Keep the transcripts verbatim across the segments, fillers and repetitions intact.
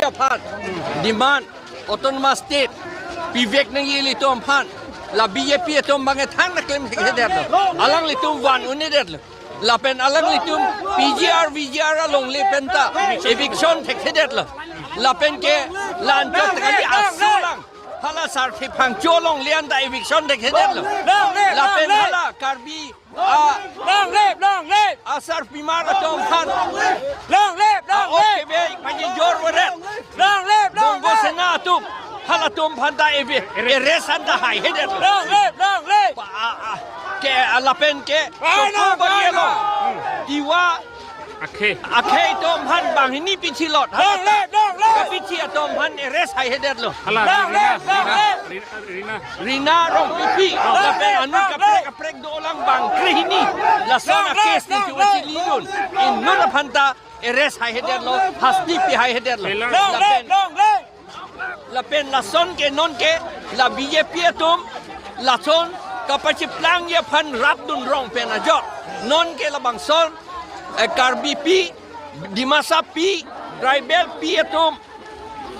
aphan demand autonomous state pivek nangji ilitum aphan la B J P atum bang ethan na klem thekthedetlo. Alanglitum van un-edetlo. Lapen alanglitum P G R, V G R alongle pen ta eviction thekthedetlo. Lapen ke la-anchot kali aso lang hala Sarthe Phangcho alongle anta eviction thekthedetlo. Lapen hala Karbi a, long live, long live, asarpimar atum aphan long live, long live, a-ok kevei pajor veret, long live, long Bongo live, Sena atum, halatum aphan ta eve arrest anta haihedetlo. Long live, long live. Pa, a, a, ke, a, lapen ke, Ai, Soko long, Bari long, along, long. Tiwa akhei, akhei atum aphan banghini pichilot, long live, long live, kapichi atum aphan arrest haihedetlo. Hala, long live, long live, Rina, Rina, Rina. Rina Rongpipi, lapen anut kaprek kaprek dolang bang krehini. Lason a-case ningje chilidun. Inut aphan ta arrest haihedetlo, hasti pi haihedetlo. Lapen, lapen lason ke non ke la B J P atum lason kapachiplangji aphan rapdun rong pen ajok. Non ke labangson, eh, Karbipi, Dimasapi, Tribal pi atum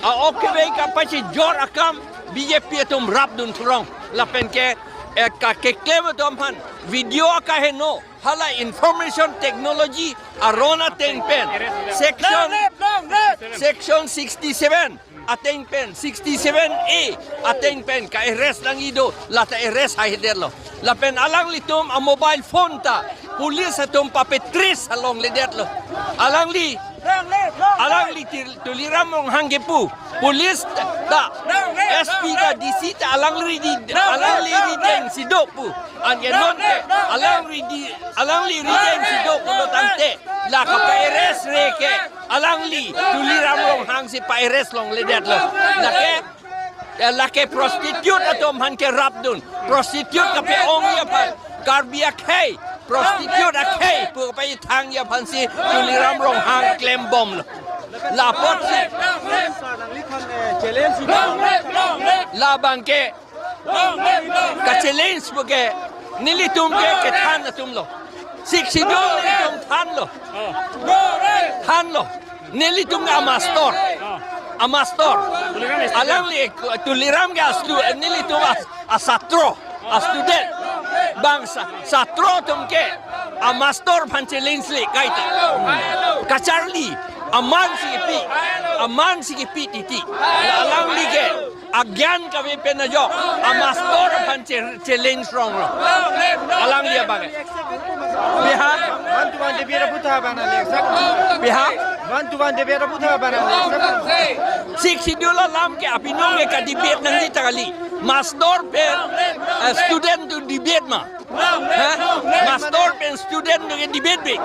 a-ok kevei kapachijor akam B J P atum rapdun thurong. Lapen ke, eh, ka keklem atum aphan video akaheno hala information technology aron ateng pen section, long live, long live, section sixty-seven ateng pen, sixty-seven A ateng pen ka-arrest nangji do, la ta arrest haihedetlo. Lapen alanglitum a-mobile phone ta police atum papetrace alongledetlo. Alangli, long live, long live, alangli Tir-, Tuliram Ronghang kepu police ta, S P ta, D C ta alangli di, alangli rideng si do pu. Anke non ke alangli di, alangli rideng si do pulo tangte la kapa-arrest re ke alangli Tuliram Ronghang si pa-arrest longledetlo. Lake, eh, lake prostitute atum aphan ke rapdun. Prostitute kape-ongji aphan. Karbi akhei, prostitute akhei pu kapaithangji aphan si Tuliram Ronghang klembomlo. Lapotsi labang ke ka-challenge pu ke nelitum ke kethan atumlo. Sixth Schedule nelitum thanlo. Thanlo. Nelitum ke amastor. Amastor. Alangli Tuliram ke astu, nelitum as-, asatro, a-student. Bang sa-, satro atum ke amastor aphan challenge le kaita. Kacharli, aman si kipi, aman si kipi titi. La alangli ke agyan kave pen ajok amastor aphan che-, challenge ronglo. Alangli abang ke. Bihar. One to one debate aphuthak abang nang accept. Bihar. One to one debate aphuthak abang nang accept. Sixth Schedule alam ke apinong ke ka-debate nangji ta kali. Mastor pen, eh, student to debate ma. Ha? Mastor pen student to debate bi.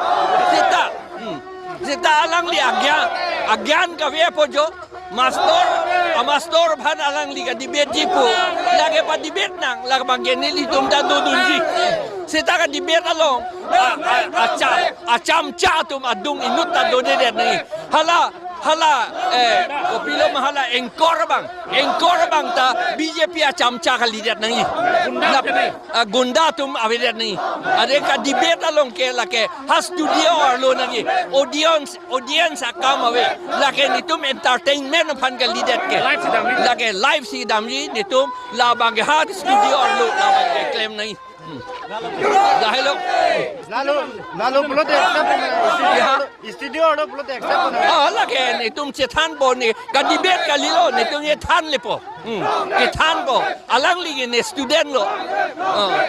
Seta. Hmm. Seta alangli agyan, agyan kave apo jo. Mastor, amastor aphan alangli ka-debate ji pu. Lake pa-debate nang, lake bang ke nelitum ta dodunji. Seta ka-debate along, a, a, acha-, achamcha atum adung inut ta dodedet nangji. Hala, hala, eh, kopilo ma hala anchor abang. Anchor abang ta B J P achamcha kalidet nangji. Lap-, ah, gunda atum avedet nangji. Ade ka-debate along ke lake ha studio arlo nangji. Audience, audience akam ave. Lake netum entertainment aphan kalidet ke. Live si damji. Lake live si damji netum labang ke ha studio arlo labang ke klem nangji. Hmm. Lahelo. Lalo, lalo pulote accept nang. Bihar. Studio arlo pulote accept nang. Ah, lake netum chethanpo ne. Ka-debate kalilo, netum chethan lepo. Hmm. Kethanpo. Alangli ke ne student lo. Ah.